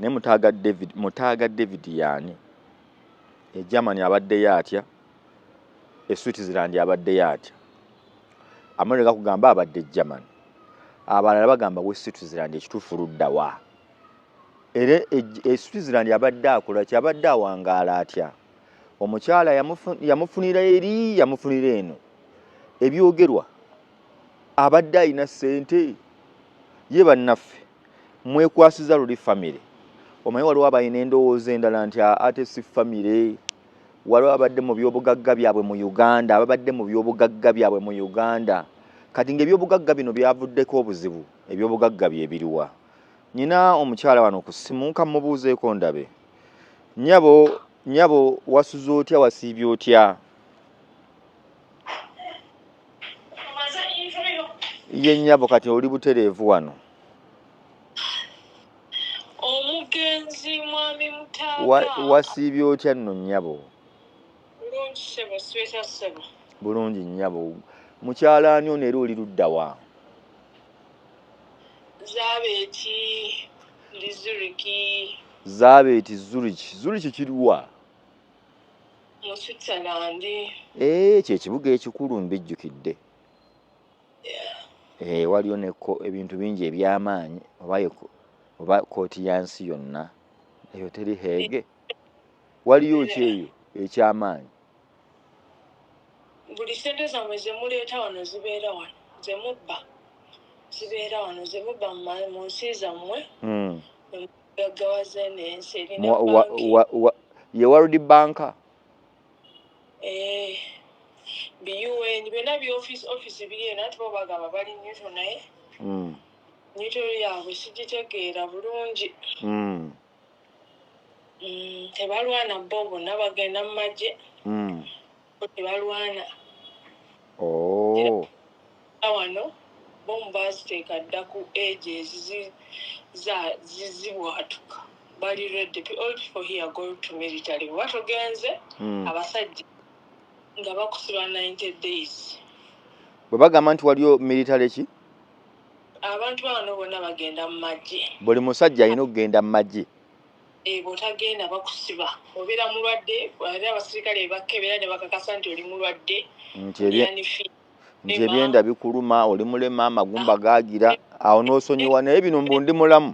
Naye Mutaaga David, Mutaaga David yaani? E Germany abaddeyo atya? E Switzerland abaddeyo atya? Amawulire gakugamba abadde Germany, abalala bagamba we Switzerland. Ekituufu ludda wa? Era e Switzerland abadde akola ki? Abadde awangaala atya? Omukyala yamufunira eri, yamufunira eno. Ebyogerwa abadde alina ssente ye. Bannaffe mwekwasiza luli famire. Omanyi waliwo abalina endowooza endala nti ate si famire, waliwo abadde mu byobugagga byabwe mu Uganda, ababadde mu byobugagga byabwe mu Uganda. Kati ng'ebyobugagga bino byavuddeko obuzibu, ebyobugagga bye biriwa? Nyina omukyala wano ku ssimu, nkamubuuzeeko ndabe. Nyabo, nyabo, wasuze otya? Wasiibye otya? Ye nyabo, kati oli butereevu wano. Omugenzi mwami Mutaaga. Wasiibye otya nno, nnyabo? Bulungi ssebo, sibeeta ssebo. Bulungi nnyabo. Mukyala ani ono, era oli ludda wa? Zaabeeti, ndi Zurich. Zaabeeti, Zurich. Zurich kiriwa? Mu Switzerland. Ee, kyekibuga ekikulu, mbijjukidde. Ee, waliyo neko ebintu bingi ebyamaanyi, oba oba kooti ya nsi yonna eyo teri Hague? Waliyo ki eyo ekyamaanyi? Buli sente zammwe zemuleeta wano zibeera wano, zemubba zibeera wano, zemubba mu nsi zammwe. Gaggawaza eno ensi erina banki. Ye World Bank? Eh, bi UN byonna, bi office office biri eno, ati bo bagamba bali neutral, naye neutral yaabwe sigitegeera bulungi. Tebalwana, bo bonna bagenda mu magye. Bo tebalwana. Oh. Wano bomu baziteeka dda ku ages zibwatuka, bali ready. All people here go to military. Bwe batogenze, abasajja nga bakusiba 90 days. Bwe bagamba nti waliyo military ki? Abantu bano bonna bagenda mu magye. Buli musajja alina okugenda mu magye? Eh, bw'otagenda bakusiba, obeera mulwadde, ate abasirikale bakebera ne bakakasa nti oli mulwadde. Nti yani nti ebyenda bikuluma, oli mulema, amagumba gagira awo, n'osonyiwa. Naye bino mbu ndi mulamu.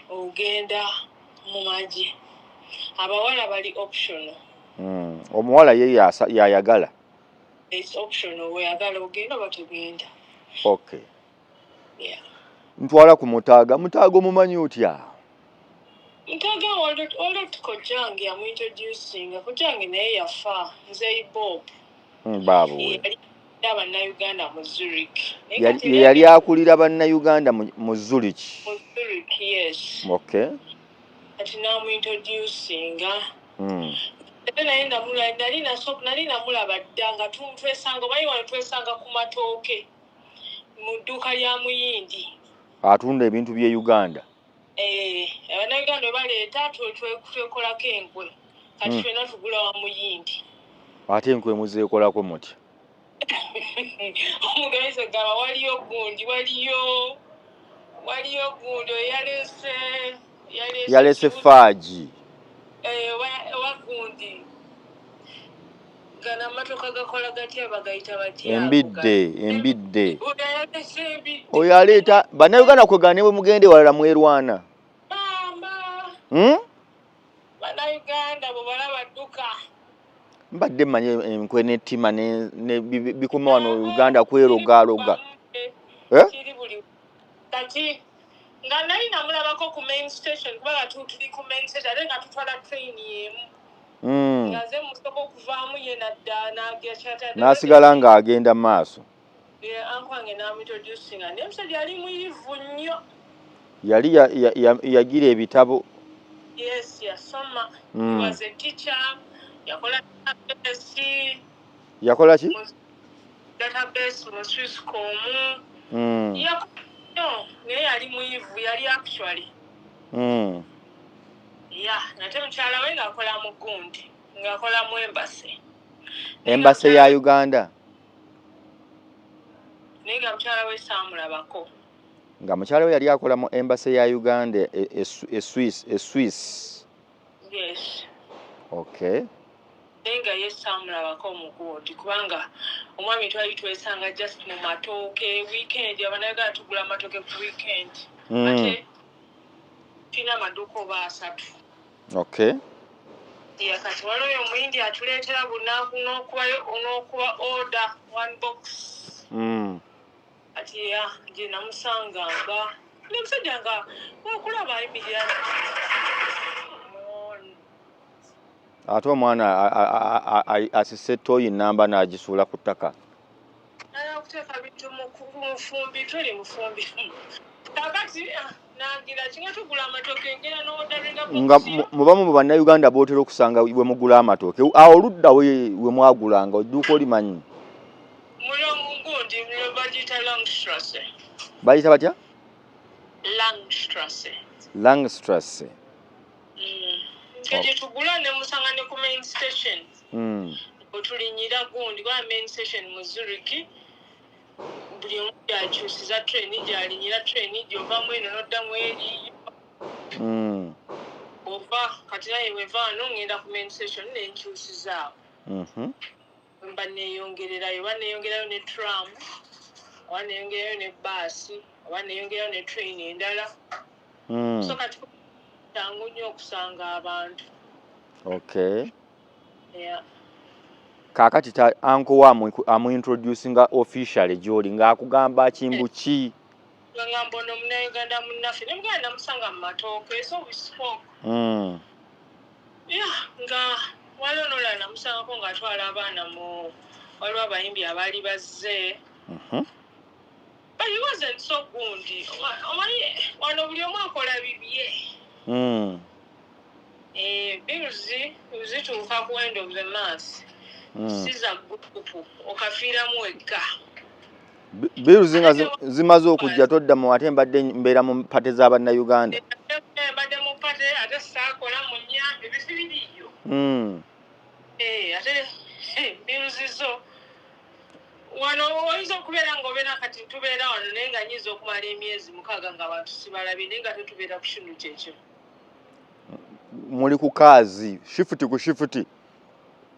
Ogenda mu magye. Abawala bali optional. Omuwala ye yayagala. It's optional, weyagala ogenda oba togenda. Okay. Yeah. Ntwala ku Mutaaga. Mutaaga omumanyi otya? Mutaaga olot kojjange yamuintroducinga. Kojjange naye yafa, nzeyi Bob. Baabo we. Yali abannayuganda mu Zurich. Naye kati ye yali akulira bannayuganda mu Zurich? Mu Zurich, yes. Kati namuintroducinga. Ate naye nali namulaba dda nga twesanga, omanyi wano twesanga ku matooke mu dduuka lya Muyindi. Atunda ebintu by'e Uganda? Eh, abannayuganda bwe baleeta twekolako enkwe. Kati ffenna tugula wa Muyindi. Ate enkwe muzeekolako mutya? Omugayiza gamba waliyo gundi, waliyo gundi oyo yaleese Yaleese faagi. Eh, oba gundi gano amatoka gakola gatya, bagayita batya? Embidde, embidde. Oyo yaleese embidde. Oyo aleeta bannayuganda kwegana ne bwe mugende walala mwerwana. Mama. Hmm? Bannayuganda bwe balaba dduka. Mbadde mmanyi enkwe n'ettima ne bikoma wano Uganda kwerogaloga. Eh? Kiri buli kati nga nali namulabako ku main station, kubanga tuli ku main station ate nga tutwala train y'emu. Nga nze musooka okuvaamu, ye nadda nagira. N'asigala ng'agenda mu maaso. Uncle wange n'amuintroducinga, naye omusajja yali muyivu nnyo. Yali yagira ebitabo. Yes, yasoma. He was a teacher, yakola database. Yakola ki? Database mu Swisscom. Yakola nnyo, naye yali muyivu yali actually. Ya, nate mukyala we ng'akola mu gundi, ng'akola mu embassy. Embassy ya Uganda? Naye nga mukyala we saamulabako. Nga mukyala we yali akola mu embassy ya Uganda e Swiss. Yes. Naye nga ye saamulabako omugundi, kubanga omwami twali twesanga just mu matooke weekend. Abanayuganda tugula amatooke ku weekend. Ate tulina amaduuka oba asatu. Ya, kati waliwo oyo omuyindi atuleetera bunaku n'okuba order one box. Kati ya gye namusanganga nemusajja nga okulaba ayimirira. Ate omwana asise toyi namba n'agisuula ku ttaka. Nala kuteeka bintu mu mufumbi, toli mufumbi. Kakati nagira kinga tugula amatooke, ngenda n'odaringa. Nga mubamu mu Bannayuganda bootera okusanga we mugula amatooke awo, oludda we mwagulanga odduuka olimanyi? Mulongundi bagiyita Langstrasse. Bayita batya? Langstrasse. Langstrasse. Kye tugula ne musanga ne ku main station. Otulinyira gundi kwa main station mu Zurich, buli omu gyakyusiza train, gyalinyira train gyova eno noddamu eri. Ova kati naye weva wano ngenda ku main station nenkyusizaawo. Mba neeyongererayo, oba neeyongerayo ne tram, oba neeyongerayo ne baasi, oba neeyongerayo ne train endala. So kati kyangu nnyo okusanga abantu. Yeah. Kaakati uncle we amuintroducinga officially gy'oli ng'akugamba kimbu ki? Ngamba ono Munnayuganda munnaffe, ne muganda namusanga mu matooke, so we spoke. Yeah, nga waliwo nolala namusangako ng'atwala abaana mu, waliwo abayimbi abaali bazze. But he wasn't so gundi. Omanyi wano buli omu akola bibye. Eh, bills zituuka ku end of the month. Si za group, okafiiramu wekka. Bills nga zimaze okujja, toddamu ate mbadde mbeera mu party z'Abannayuganda. Mbadde mu party, ate saakola mu nnyambe ebintu biriyo. Eh, ate bills zo wano oyinza okubeera ng'obeera, kati tubeera wano naye nga nyinza okumala emyezi 6 nga abantu sibalabye, naye nga tetubeera ku kintu kyekyo. Muli ku kaazi, shift ku shift.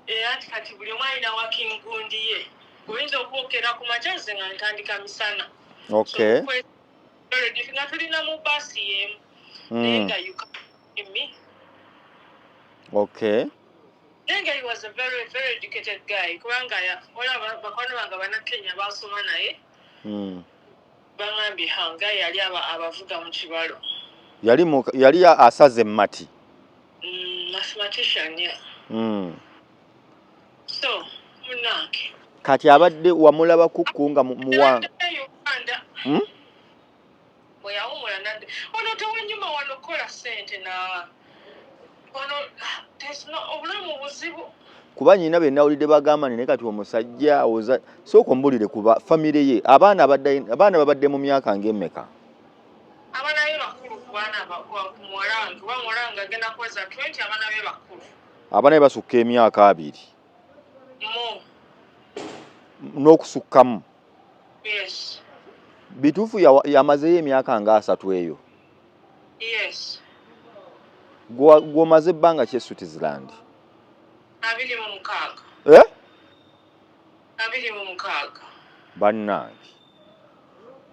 Era nti kati buli omu alina working gundi ye, oyinza okwokera ku makya, nze nga ntandika misana. So, nga tulina mu baasi y'emu naye nga you can't see me. Naye nga he was a very very educated guy, kubanga olaba bakwano bange Bannakenya basoma naye. Baŋambye hanga yali abavuga mu kibalo. Yali asaze emmati. Mathematician, yeah. So munange. Kati abadde wamulaba kukku nga muwa Naddayo Uganda. Bwe yawumula nadde wano, tewenyuma wano kukola ssente na wano there's no, obulamu buzibu. Kuba nyina be nawulidde bagamba nti naye kati omusajja oza sooka ombulire kuba famire ye, abaana babadde mu myaka ng'emmeka? Abaana be bakulu ku baana ku muwala wange, kuba muwala wange agenda kuweza 20, abaana be bakulu. Abaana be basukka emyaka 20? Mu N'okusukkamu? Yes. Bituufu yamazeyo emyaka nga 30 eyo? Yes. Gw'omaze ebbanga ki e Switzerland? 26. Eh? 26. Bannange,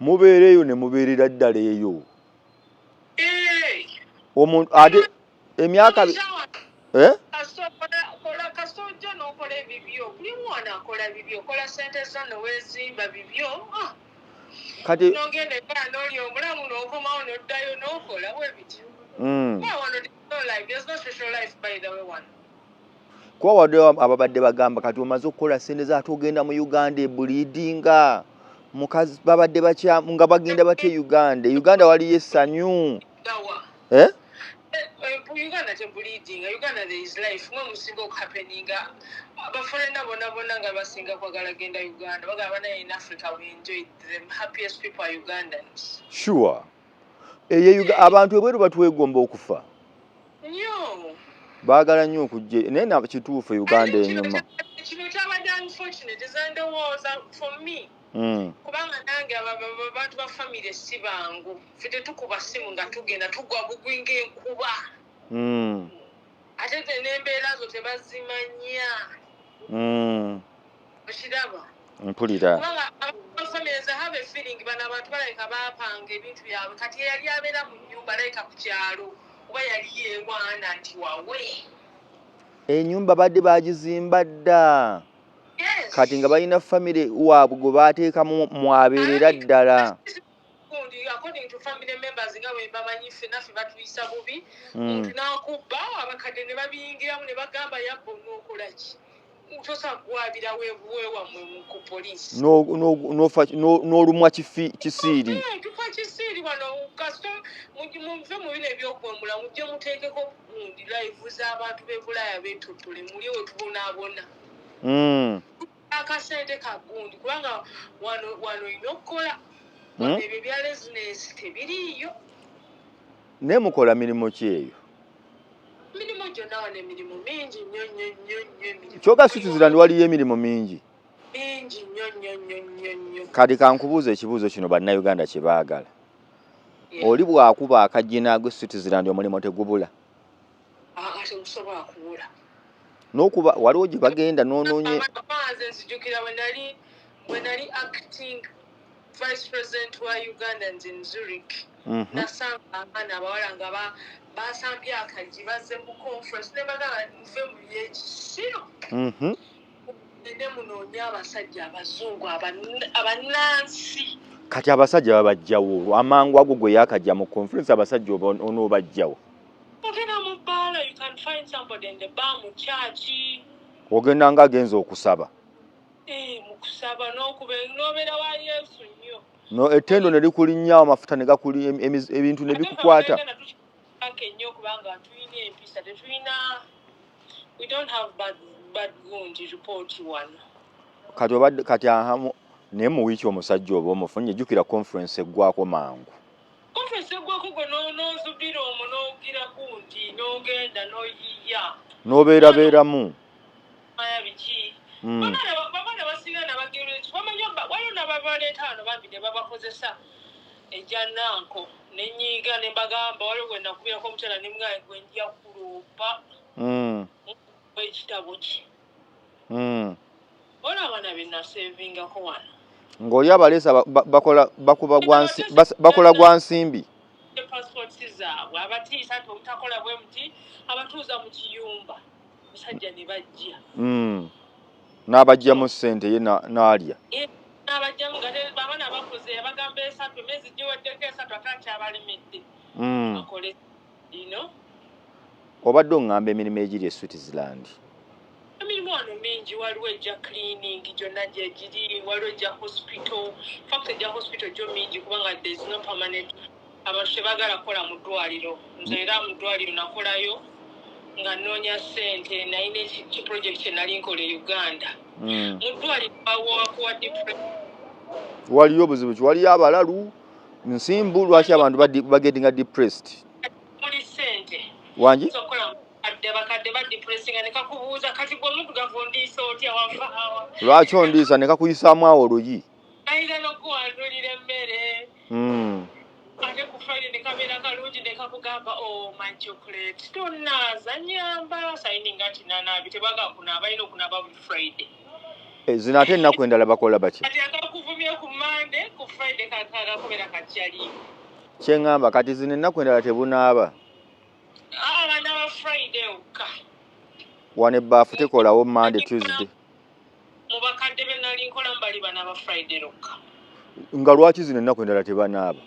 mubeera eyo ne mubeerera ddala eyo? Eh, Omuntu ate emyaka eh? Kasita ojja n'okola ebibyo, buli mwana akola bibyo, okola sente zo neweezimba bibyo. Ah, Kati n'ogenda ebbala n'olya obulamu n'okomawo n'oddayo n'okola bwe bityo. Kuba wano there's no life, there's no social life, by the way, wano. Kuba wadde ababadde bagamba kati omaze okukola sente zo ate ogenda mu Uganda ebulidinga mukazi, babadde bakya nga bagenda batya e Uganda? E Uganda waliyo essanyu. Gawa. Eh? Eh, eh, Uganda tebulidinga. Uganda there is life, mwe musinga okuhappeninga. Abafolena bonna bonna nga basinga kwagala genda Uganda, bagamba naye in Africa we enjoy, the happiest people are Ugandans. Sure, eyo abantu ebweru batwegomba okufa. Nnyo. Baagala nnyo okujja, naye na kituufu e Uganda enyuma. Kino kyabadde unfortunate, eza ndowooza for me. Kubanga nange abantu ba famire si bangu, ffe tetukuba ssimu nga tugenda, tugwa bugwi ng'enkuba. Ate te n'embeera zo tebazimanya. Okiraba? Mpulira. Kubanga abafamire, nze have a feeling bano abantu balabika baapanga ebintu byabwe. Kati eyali abeera mu nnyumba alabika ku kyalo oba yali yeewaana nti wawe. Ennyumba badde bagizimba dda. Yes. Kati nga balina famire waabwe gwe baateekamu mwabeerera ddala. Gundi, according to family members nga bwe bamanyi, ffe naffe batuyisa bubi. Omuntu n'akubba, abakadde ne babiyingiramu ne bagamba, "Yabba, onookola ki? Tosobola kuwaabira wewammwe ku poliisi." N'olumwa kisiiri. Tufa kisiiri wano. Kasito muve mu bino ebyokwemula, mujje muteekeko gundi live z'abantu b'e Bulaaya beetottole muli we tubonaabona. Akasente ka gundi, kubanga wano wano olina okukola. Wano ebyo ebya laziness tebiriiyo. Naye mukola mirimu ki eyo? Emirimu gyonna wano, emirimu mingi nnyo nnyo nnyo nnyo, emirimu. Kyokka Switzerland waliyo emirimu mingi. Mingi nnyo nnyo nnyo nnyo nnyo. Kati kankubuuza ekibuuzo kino Bannayuganda kye baagala. Oli bw'akuba akajjina gwe Switzerland, omulimu tegubula? Aa, tegusobola kubula. N'okuba waliwo gye bagenda n'onoonye. Nze nzijukira bwe nali acting vice president wa Ugandans in Zurich, nasanga abaana abawala nga basambye akagi, bazze mu conference, ne bagamba, "Muve mu byekisiro, ende munoonye abasajja abazungu abannansi." Kati abasajja babajjawo olwo amangu ago gwe yakajja mu conference, abasajja oba onoobajjawo? Ogenda mu bbaala, you can find somebody in the bar, mu church. Ogenda nga agenza okusaba. Eh, mu kusaba n'okuba n'obeera wa Yesu nnyo. No ettendo ne likulinnyawo, amafuta ne gakuli ebintu ne bikukwata. Ake nnyo, kubanga tulina empisa, tetulina, we don't have bad bad gundi report wano. Kati obadde kati ahamu naye mu wiiki omusajja oba omufunye? Jjukira conference eggwako mangu. Conference eggwako, gwe n'ozubira omwo n'ogira gundi n'ogenda n'oyiya. N'obeerabeeramu. Maya biki. Babaana basinga nabagera bamanyi, waliwo nababaleeta wano bambi ne babakozesa ejjananko nenyiiga ne mbagamba, waliwo gwe nakubirako omukyala ne mugamba, "Gwe nja kuloopa ekitabo ki." Waliwo abaana be naseevingako wano. Ng'oli abaleesa bakola bakuba bakola gwa nsimbi. Passports zaabwe abatiisa nti omutakola bwe muti, abatuuza mu kiyumba, musajja ne bajja. N'abajjamu ssente ye n'alya. N'abajjamu nga abaana bakuze, abagamba 3, emyezi giweddeko 3, ate akyabalemedde. Akole ino. Obadde oŋŋamba emirimu egiri e Switzerland. Emirimu wano mingi. Waliwo ejja cleaning, gyonna gyegiri, waliwo ejja hospital. Fact, ejja hospital gyo mingi, kubanga there is no permanent, abantu tebagala kukola mu ddwaliro. Nze era mu ddwaliro nakolayo nga nnoonya ssente, nalina ekiproject kye nali nkola e Uganda. Mu ddwaliro wakuwa Waliyo obuzibu ki? Waliyo abalalu nsimbu? Lwaki abantu bagetinga depressed? Muli ssente. Wangi? Sokola bakadde badepressinga ne kakubuuza, "Kati gwe omuddugavu ondiisa otya? Wavaawa?" Lwaki ondiisa? Ne kakuyisaamu awo oluyi. Ayinza n'okuwandulira emmere. Ate ku Friday ne kabeera kalungi ne kakugamba, "Oh my chocolate, tonaaza, nyamba sayininga nti nanaabi." Tebagala kunaaba, balina okunaaba buli Friday. Eh, zino ate ennaku endala bakola batya? Kati akakuvumye ku Mande, ku Friday kakakubera kajjali. Kyeŋŋamba, kati zino ennaku endala tebunaaba? Abaana ba Friday okka. Wano ebbaafu tekolawo Monday, Tuesday. Mu bakadde be nali nkola mbali banaaba Friday lokka. Nga lwaki zino ennaku endala tebanaaba?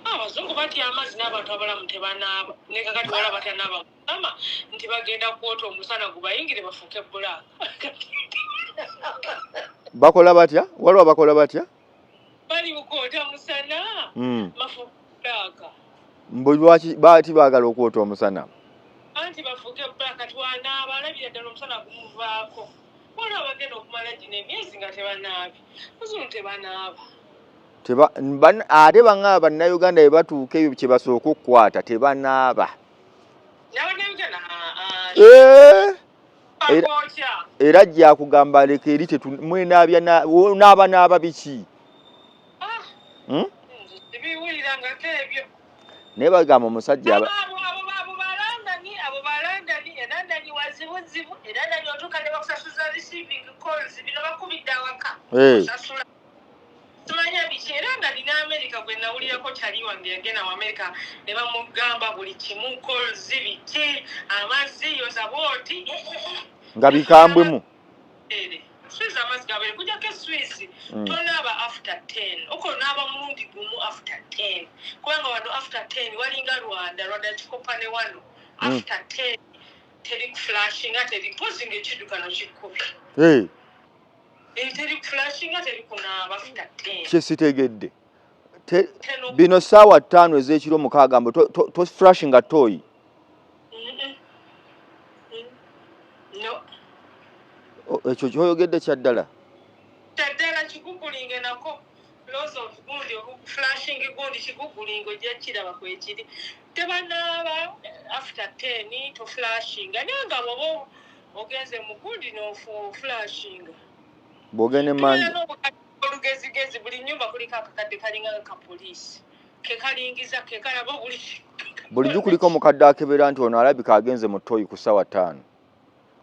Abazungu batya amazzi, n'abantu abalamu tebanaaba. Ne kakati wala batanaaba ama nti bagenda kwota omusana gubayingire bafuuke black. Bakola batya? Waliwo abakola batya? Bali mukwota musana, bafuuke black. Mbu lwaki baati baagala okwota omusana? Anti bafuuke black. Kati wanaaba alabira ddala omusana gumuvaako. Waliwo abagenda okumala gino emyezi nga tebanaabi, muzungu tebanaaba. Ate baŋŋamba Bannayuganda bwe batuuka eyo kye basooka okukwata, tebanaaba. N'abannayuganda? Eh! Era ajja kugamba leka eri mwenaabya naaba naaba biki? Ah, Hmm? Sibiwulirangako ebyo. Naye bagamba omusajja Abo balandani, abo balandani, erandani wazibuzibu, erandani otuuka ne bakusasuza receiving calls, bino bakubidde awaka. Osasula. Tumanya biki era nga nina America gwe nawulirako kyali wange yagenda mu America ne bamugamba buli kimu, calls biki, amazzi yoza bwoti. Nga bikambwemu. Swiss amazzi gabeere kujjako e Swiss. Tonaaba after 10, oko onaaba mulundi gumu after 10, kubanga wano after 10 walinga Rwanda. Rwanda kikopa ne wano. After 10 teri kuflushinga, teri mpozi nga ekiddukano kikubye. Eh, teri kuflushinga, teri kunaaba after 10. Kyesitegedde. 10. Bino ssaawa 5 ez'ekiro 6 mbu to flushinga toyi. No. Ekyo kyoyogedde kya ddala? Kyaddala, kigugulinge nako laws of gundi, flushing gundi, kigugulinge ojja kiraba kwekiri. Tebanaaba after 10, toflushinga, naye nga bwoba ogenze mu gundi noflushinga. Bw'ogenda Tubeera emanju. n'obukadde olugezigezi, buli nyumba kuliko akakadde kalinga ka poliisi kekalingiza kekalaba buli. Bulijjo kuliko omukadde akebera nti ono alabika agenze mu toyi ku ssaawa 5,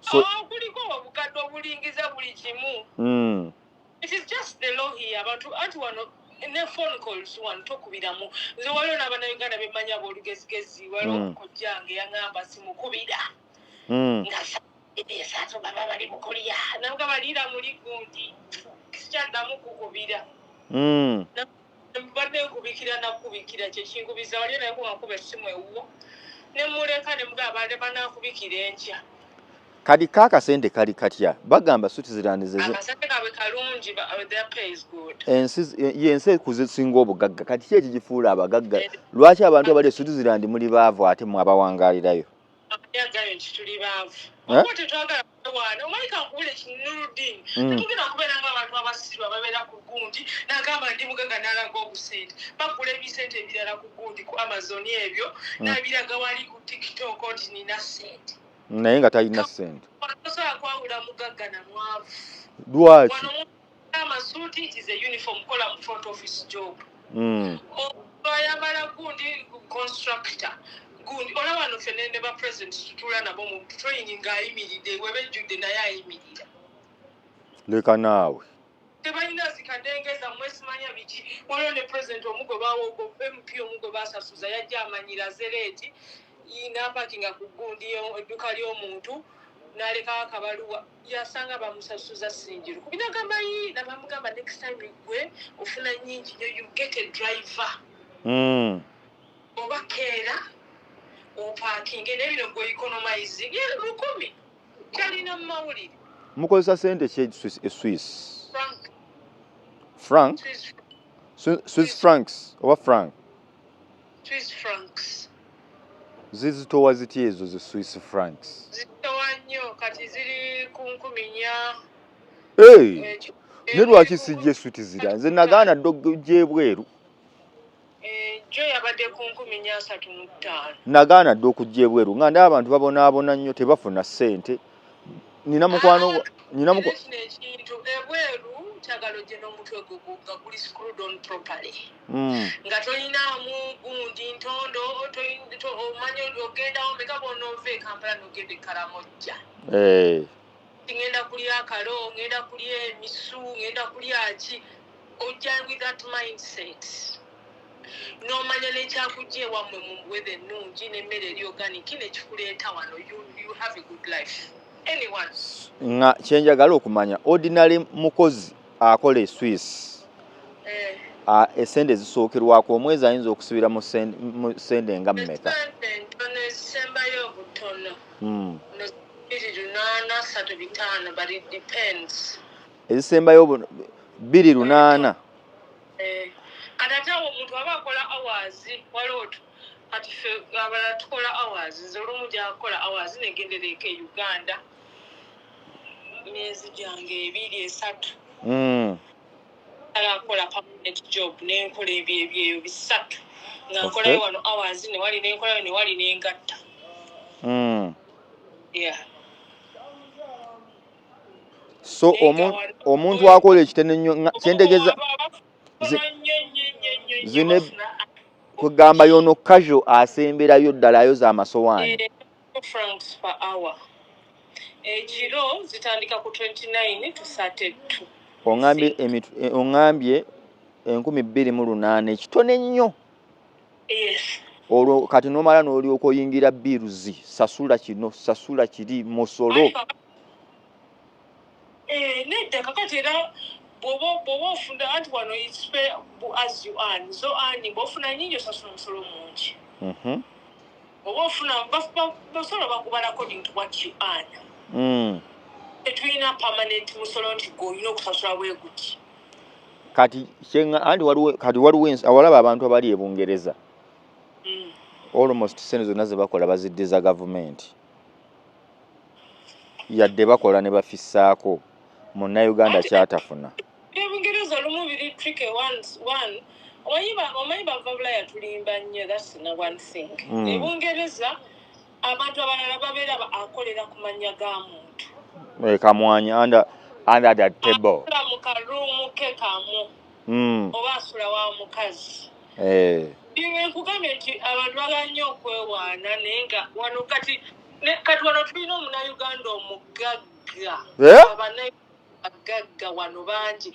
so Oh, kuliko obukadde obulingiza buli kimu. It is just the law here. Abantu anti wano ne phone calls wano tokubiramu. Nze waliwo n'abannayuganda bemmanyi aboolugezigezi, waliwo kojjange yaŋŋamba simukubira nga 3 baba bali mukulya, nabugamba liira muli gundi, sikyaddamu kukubira. Mbadde nkubikira nakubikira kyekinkubiza waliyo, naye kubankuba essimu ewuwo nemuleka nemugamba badde banankubikira enkya. Kati kaakasente kali katya? Bagamba Switzerland Akasente kaabwe kalungi, their pay is good. Ensi yensi ekuzisinga obugagga. Kati ki ekigifuula abagagga? Lwaki abantu abali e Switzerland muli baavu ate mwe abawangaalirayo? Yagayo nti tuli baavu? Eh? Oba tetwagala waana, omanyi kankubula ekinuludini. Tetugenda kubeera nga abantu abasiru ababeera ku gundi n'agamba ndi mugagga n'alaga obusente, bagula ebisente ebirala ku gundi ku Amazon ebyo n'abiraga wali ku TikTok nti nina sente. Naye nga talina ssente. Tosobola kwawula mugagga na mwavu. Lwaki? Wano amasuuti, it is a uniform, kola mu front office job. Oyambala gundi constructor gundi, olaba wano ffe ne ba president tutuula nabo mu training ng'ayimiridde, weba ejjudde naye ayimirira. Leka naawe. Tebalina zikadenge zammwe simanya biki. Waliwo ne president omu gwe bawa, MP omu gwe basasuza, yajja amanyira zereeti n'apakinga ku gundi edduka ly'omuntu n'alekawo akabaluwa, yasanga bamusasuza sinjiru kubinagamba yi nabamugamba next time gwe ofuna nyingi nnyo, you get a driver oba keera opaakinge nebino gwe economizing 1000 kyalina mu mawulire. Mukozesa sente ki e Swiss? Frank. Frank? Swiss. Swiss francs oba franc? Swiss francs. Zizitowa ziti ezo zi Swiss francs? Zitowa nnyo, kati ziri ku 4000. Hey! Ne lwaki sijja e Switzerland? Nze nagaana dda okujja ebweru. Jo yabadde ku 435. Nagaana dda okujja ebweru nga ndaba abantu babonaabona nnyo, tebafuna ssente. Nina mukwano nina Kino ekintu ebweru kyagala ojje n'omutwe gwo nga guli screwed on properly, nga tolinaamu gundi ntondo, omanyi ogendawo meka bwonoova e Kampala n'ogenda e Karamojja. Ngenda kulya akalo, ngenda kulya emisu, ngenda kulya ki, ojja with that mindset n'omanya n'ekyakujja ewammwe mu weather ennungi n'emmere eri organic nekikuleeta wano, you have a good life, anyone. Nga kyenjagala okumanya, ordinary mukozi akola e Swiss, esente ezisookerwako omwezi ayinza okusubira mu sente nga mmeka? Esente entono ezisembayo obutono no 2800, 35, but it depends. Ezisembayo 2800? Eh, kati ate awo omuntu aba akola hours, waliwo kati ffe abalala tukola hours, nze olumu gyakola hours negendereko e Uganda myezi gyange 2, 3. Akola permanent job nenkola ebyo ebyeyo 3 nga nkolayo wano hours newali nenkolayo newali nengatta. Yeah. So Naye nga wano omuntu akola ekitono ennyo kyentegeeza bafuna nnyo nnyo nnyo nnyo nnyo. Zine Bafuna kugamba yono casual asemberayo ddala ayoza amasowaani. Francs per hour. Ekiro zitandika ku 29 to 32. Oŋambye oŋambye 2008 ekitono ennyo? Yes. Olwo kati nomala n'olyoka oyingira bills, sasula kino, sasula kiri, musolo. Nedda, kakati era bw'oba ofuna, anti wano it's pay as you earn. So earn, bw'ofuna nyingi osasula omusolo mungi. Oba ofuna musolo bakubala according to what you earn. Tetulina permanent musolo nti gwe olina okusasula bwe guti. Kati kyenga anti waliwo, kati waliwo awalaba abantu abali e Bungereza, almost sente zonna ze bakola baziddiza gavumenti, yadde bakola ne bafissaako. Munnayuganda kyatafuna. Ebungereza olumu biri tricky. One omanyi bava Bulaya tulimba nnyo, that's the one thing. Ebungereza abantu abalala babeera akolera ku mannya ga muntu. Kamwanya under the table. Asula mu karuumu ke kamu oba asula wa mukazi. Nkugambye nti abantu bagala nnyo okwewaana, naye nga wano kati kati wano tulina omunnayuganda omugagga. Eh? Abannayuganda wano bangi.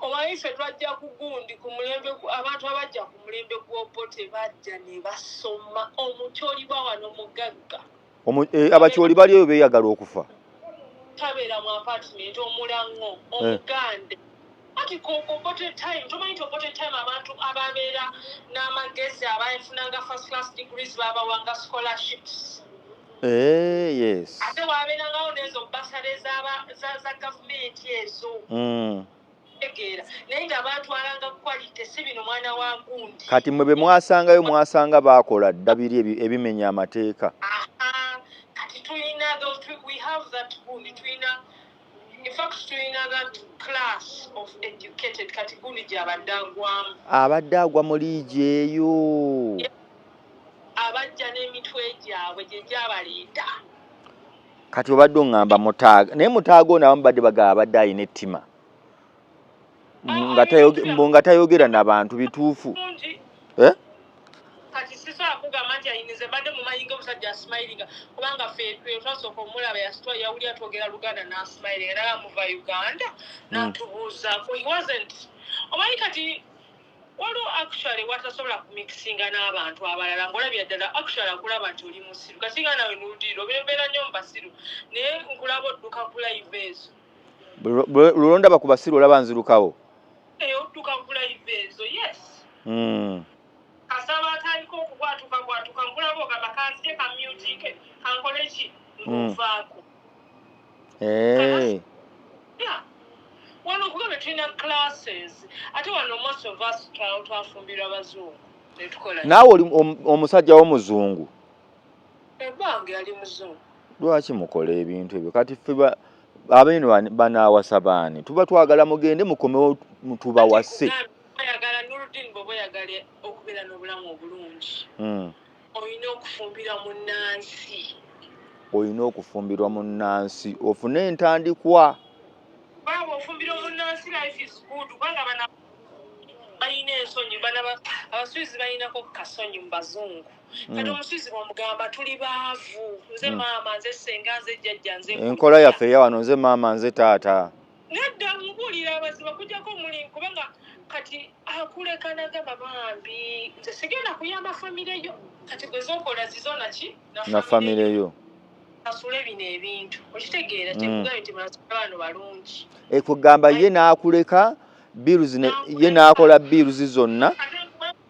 Omanyi ffe twajja ku gundi ku mulembe abantu abajja ku mulembe gw'Obote bajja ne basoma. Omutyoli bwa wano mugagga. Abakyoli bali eyo beeyagala okufa. Tabeera mu apartment, omulaŋŋo omuganda. Ati ku Obote time, tomanyi nti Obote time abantu ababeera n'amagezi, abafunanga first class degrees, babawanga scholarships. Yes. Ate wabeerangawo n'ezo basale za gavumenti ezo. Tegeera, naye nga batwalanga quality, si bino mwana wa gundi. Kati mwe be mwasangayo, mwasanga baakola dda biri ebimenya amateeka. Aha, kati tulina we have that gundi, tulina, in fact tulina that class of educated. Kati gundi gyabadde agwamu. Abadde agwa mu liigi eyo. Abajja n'emitwe gyabwe gye gyabaleeta. Kati obadde oŋŋamba Mutaaga, naye Mutaaga ono abamu badde bagaba abadde alina ettima. Ah, mbu nga tayogera nabantu bituufu. Bulungi. Eh? Kati sisobola kugamba nti ayinize, mbadde mumanyi nga omusajja asmilinga, kubanga ffe twe twasooka omulaba yasitwa yawulira twogera Luganda n'asmilinga, naye amuva Uganda n'atubuuzaako. He wasn't, omanyi kati waliwo actually watasobola kumixinga n'abantu abalala ng'olabira ddala actually akulaba nti oli musiru. Kati nga nawe nuludira obeera nnyo mu basiru, naye nkulaba odduka ku live ezo. Lulondaba ku basiru, olaba nzirukawo. Odduka ku live ezo, yes. Kasaba atandika okubwatuka bwatuka, nkulaba ogamba kanzije kamutinke kankole ki, ng'ovaako. Yeah. Wano okugambe tulina classes, ate wano most of us twafumbirwa abazungu netukola. Naawe oli omusajja w'omuzungu? Ebbange yali muzungu. Lwaki mukola ebintu ebyo? Kati ffe abeeno banaawasa baani? Tuba twagala mugende mukomewo tubawase. Oyagala Nurudin, bw'oba oyagala okubeera n'obulamu obulungi, olina okufumbirwa munnansi. Olina okufumbirwa munnansi ofune entandikwa. Kubanga bw'ofumbira omunnansi, life is good, kubanga bana balina ensonyi, bana Abaswizi balinako kasonyi mu bazungu. Kati Omuswizi bw'omugamba tuli baavu, nze maama, nze ssenga, nze jjajja, nze Enkola yaffe eya wano, nze maama, nze taata. Nedda, mubuulira abaziba kujjako omulimu, kubanga kati akuleka nagamba, bambi nze sigenda kuyamba famire yo, kati gwe zokola zizo naki. Na famire yo. Asule bino ebintu, okitegeera? Kyekugabe nti bano balungi. Ekugamba ye n'akuleka bills ye n'akola bills zonna.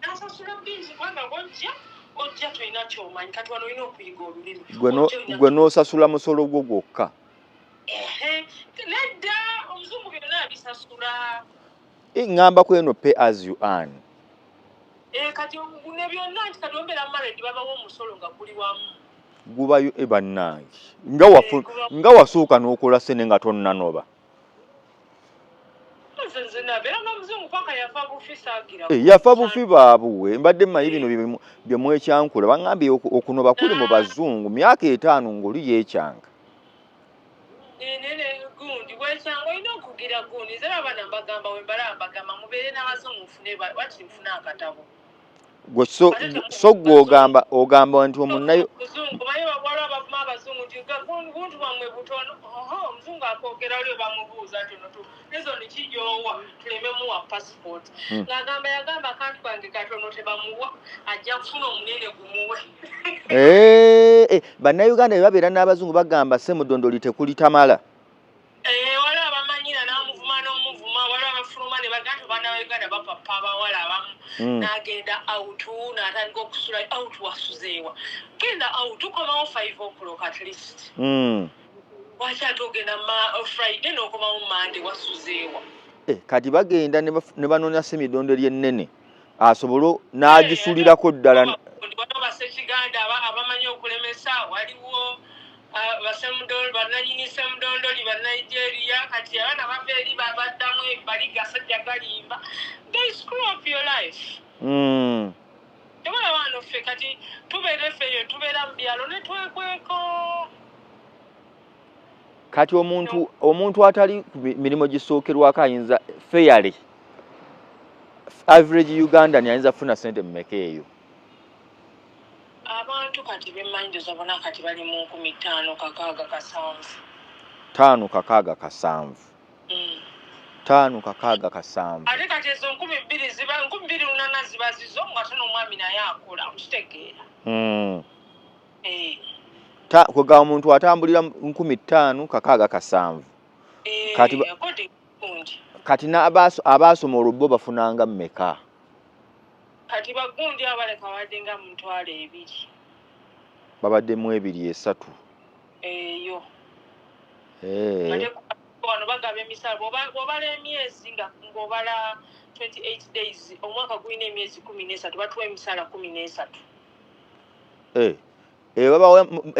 Nasasula bills, kubanga ojja ojja tolina kyomanyi. Kati wano olina okuyiga olulimi. Gwe n'osasula musolo gwo gwokka. Ehe, nedda, omuzungu byonna abisasula. Ŋŋamba ku eno pay as you earn. Kati ne byonna nti kati ombeera married, babawo omusolo nga guli wamu. Gubayo e bannange, nga wafu nga wasooka n'okola sente nga tonnanoba. Nze nabeera n'omuzungu paka yafa bufi, saagira. Yafa bufi baabuwe. Mbadde mmanyi bino bye mwekyankula. Baŋŋambye okunoba kuli mu bazungu myaka 5 ng'oli yeekyanga. Nene gundi bwekyanga olina okugira gundi. Nze abaana mbagamba, wembalaba mbagamba mubeere n'abazungu, mufune wakiri mufune akatabo. Gwe so gwe ogamba nti omunnayo Muzungu manyi waliwo abavuma abazungu nti buntu bwammwe butono. Oho, omuzungu akwogera oli bamubuuza nti ono reason ki gy'owa tuleme muwa passport? Ng'agamba yagamba akantu kange katono tebamuwa, ajja kufuna omunene gumuwe. Eh, bannayuganda bwe babeera n'abazungu bagamba semudondoli tekuli tamala. Eh, waliwo abamanyira n'amuvuma n'omuvuma, waliwo abafuluma ne bagamba nti bannayuganda bapapa abawala abamu. N'agenda out n'atandika okusula out. Wasuzeewa? Genda out, komawo 5 o'clock at least. Lwaki ate ogenda Friday n'okomawo Monday? Wasuzeewa? Eh, kati bagenda ne banoonya semidondoli ennene asobole n'agisulirako ddala. Waliwo basekiganda abamanyi okulemesa, waliwo bannanyini semudondoli Banigeria. Kati abaana bava eri baddamu bali gasajja galimba, they screw up your life. Tebalaba wano ffe kati tubeera ffe eyo tubeera mu byalo ne twekweka. Kati omuntu atali ku mirimu gisookerwako ayinza fairly, average Ugandan ayinza kufuna sente mmeka eyo? Abantu kati bemmanyi ndoza bona kati bali mu 5,000, 6,000, 7. 5, 6, 7. 5, 6, 7. Ate kati ezo 2,000 ziba 2,800 ziba zizo nga ate n'omwami naye akola, okitegeera? Eh. Kwegamba omuntu atambulira 5,000, 6,000, 7. Eh, according gundi. Kati abaasoma olwo bo bafunanga mmeka? Kati bagundi abaleka badde nga mu 20,000. Babadde mu 2, 3. Eyo. Eh. Ate wano bagaba emisaala bw'obala emyezi nga ng'obala 28 days, omwaka gulina emyezi 13, batuwa emisaala 13. Eh.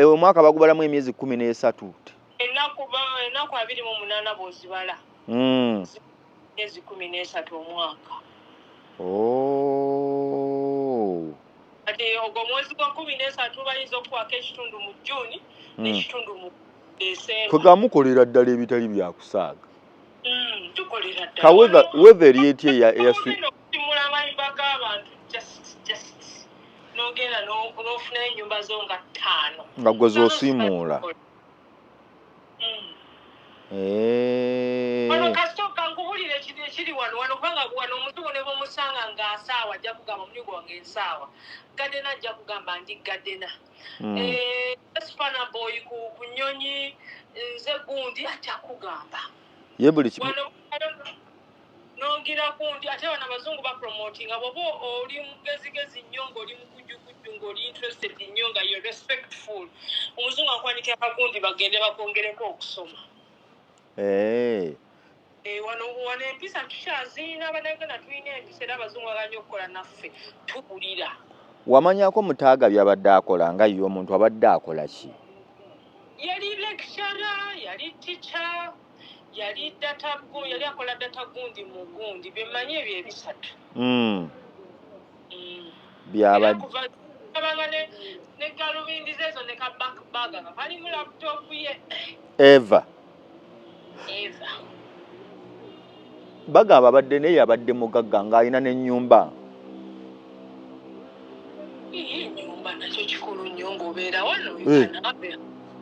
Omwaka bagubalamu emyezi 13? Ennaku 28 bw'ozibala, myezi 13 omwaka. Oh. Kati ogwo omwezi gwa 13 bayinza okukwako ekitundu mu Juni n'ekitundu mu Desemba. Kwegamba mukolera ddala ebitali byakusaaga. Tukolera ddala. Ka weather eri etya eya Ogenda okusimula amayumba g'abantu, just n'ogenda n'ofunayo ennyumba zo nga ttaano. Nga gwe z'osiimuula. Wano Eh. kasita kankubulira ekiri wano kubanga wano omuzungu ne bwomusanga ng'asaawa ajja kugamba omuligo wange ensaawa, gardener ajja kugamba ndi gardener. Eh, spanner boy ku nnyonyi, nze gundi ajja kugamba. Ye buli Wano nongira gundi, ate wano abazungu bapromotinga bwoba oli mugezigezi nnyo, ng'oli mukujjukujju, ng'oli interested nnyo, nga you're respectful, omuzungu akuwanikira akagundi bagende bakwongereko okusoma. Eh, wano empisa tukyazirina, Abannayuganda tulina empisa era abazungu baganya okukola naffe, tuwulira. Wamanyako Mutaaga byabadde akola nga ye omuntu abadde akola ki? Yali lecturer, yali teacher, yali data, yali akola data gundi mu gundi, byemmanyi ebyo ebisatu. Byabadde Era kuva abanga ne galubindi ze ezo ne ka backbag nga kalimu laptop ye. Eva. Eva. Bagamba abadde naye abadde mugagga ng'alina n'ennyumba. Ii, ennyumba nakyo kikulu nnyo ng'obeera wano. Eh. Uganda.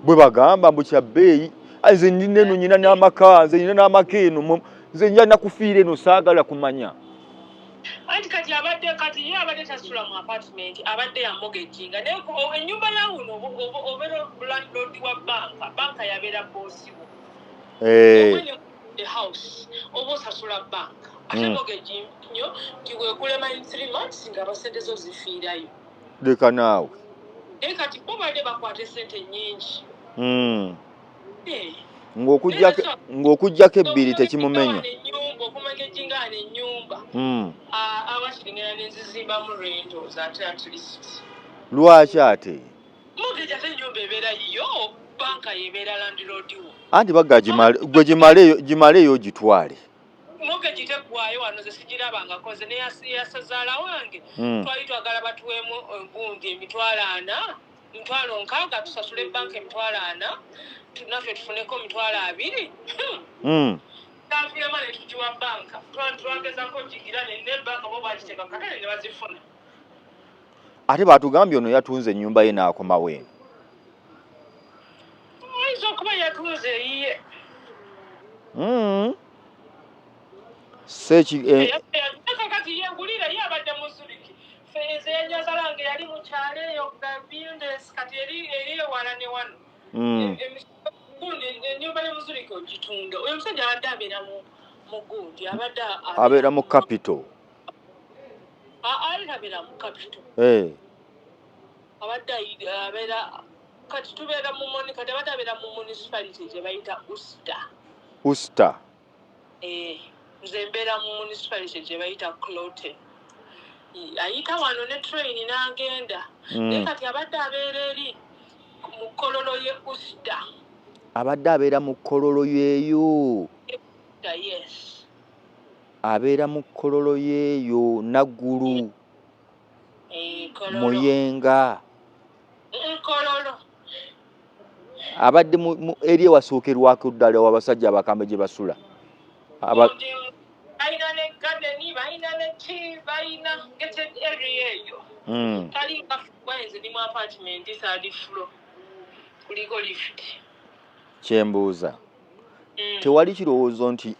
Bwe bagamba mbu kya bbeeyi. Ah, nze nina eno, nyina n'amaka, nze nina n'amaka eno, nze nja nakufiira eno, saagala kumanya. Anti kati abadde, kati ye abadde tasula mu apartment, abadde ya mortgaginga, naye ennyumba yawuno obeera landlord wa banka, banka yabeera boss wo. Eh. When you the house oba osasula banka, ate mortgage nnyo nti wekulema in 3 months nga abasente zo zifiirayo. Leka naawe. Naye kati bo badde bakwata esente nnyingi. Eh. Ng'okuggyako ebbiri tekimumenya. Ennyumba okumortgaginga wano ennyumba, awakiringana nenzizimbamu rentals ate at least. Lwaki ate? Mortgage, ate ennyumba ebeera yiyo, banka yebeera landlord wo. Anti bagga gwe gimaleeyo ogitwale. Mortgage teggwayo wano, ze sigirabangako nze neyasazaala wange. Twali twagala batuweemu gundi 40,000. 60,000 tusasule banka 40,000, naffe tufuneko 20,000. Tatulema ne tugiwa banka, twagezako gigira ne banka bo bagiteeka katale ne bazifuna. Ate batugambye ono yatunze ennyumba ye n'akomawo eno. Oyinza okuba yatunze eyiye. Seki Kakati yengulira ye abadde mu Zurich, nze yanyazalange yali mu kyalo eyo Gabindes, kati eri ewala ne wano. Gundi ennyumba y'e Zurich ogitunda, oyo omusajja abadde abeera mu gundi, abadde abeera mu capital. Ali abeera mu capital. Abadde abeera, kati tubeera mu kati abadde abeera mu municipality gye bayita Uster. Uster. Nze mbeera mu municipality gye bayita Kloten. Ayita wano ne train n'agenda. Naye kati abadde abeera eri mu Kololo ye Uster. Abadde abeera mu Kololo yeeyo. Yes. Abeera mu Kololo yeeyo Naggulu. Muyenga. Kololo. Abadde eri ewasookerwako ddala abasajja abakambwe gye basula. Balina ne garden, balina ne ki, balina gated area eyo. Tali nze ndi mu apartment third floor, kuliko lift. Kyembuuza, tewali kirowoozo nti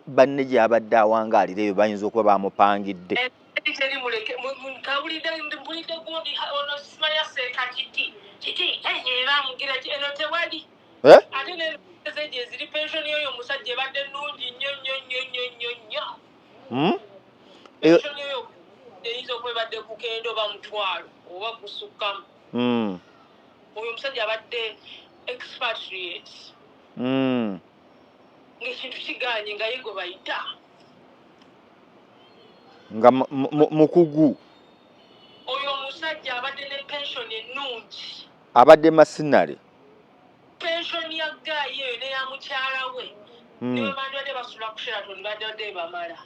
banne gy'abadde awangaalira eyo bayinza okuba bamupangidde? Teri, muleke kawulidde, mpulidde gundi ono simanya seeka kiti kiti bamugira eno tewali. Ate neze eziri pension yoyo omusajja ebadde nnungi nnyo nnyo nnyo nnyo nnyo nnyo. Pension yoyo eyinza okuba ebadde kukenda oba 5,000 oba gusukkamu. Oyo omusajja abadde expatriate ng'ekintu kiganye nga ye gwe bayita. Nga mukugu. Oyo omusajja abadde ne pension ennungi. Abadde masinale. Pension ya guy eyo neya mukyala we, ne bandibadde basula ku Sheraton, bandibadde bamala.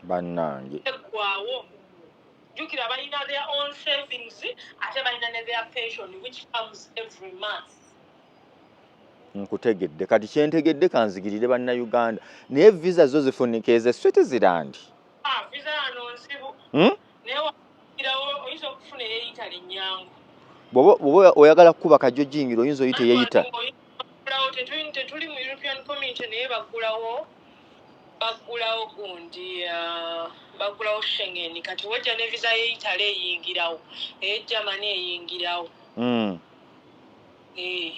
Bannange. Eggwawo. Jjukira balina their own savings, ate balina ne their pension which comes every month. Nkutegedde. Kati kyentegedde, kanzigirire Bannayuganda, naye visa zo zifunika eze Switzerland? Ah, visa yano nzibu. Naye wakirawo oyinza okufuna ey'e Italy nnyangu. Bw'oba oyagala kukuba kajjo jingiro, oyinza oyita ey'e Italy. Baggulawo, tetuli mu European Community, naye baggulawo gundi, baggulawo Schengen. Kati wajja ne visa y'e Italy eyingirawo, ey'e Germany eyingirawo. Eh.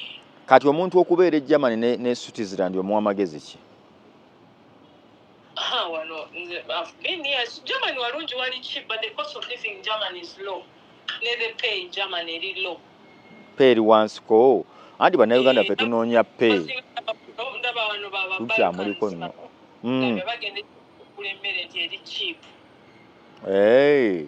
Kati omuntu okubeera e Germany ne Switzerland omuwa amagezi ki? Aha, wano nze I've been here. Germany walungi, wali cheap, but the cost of living in Germany is low, ne the pay in Germany eri low. Pay eri wansiko, anti Bannayuganda ffe tunoonya pay. Ndaba wano baba Tukyamuliko nno. Bagenda okugula emmere nti eri cheap. Hey.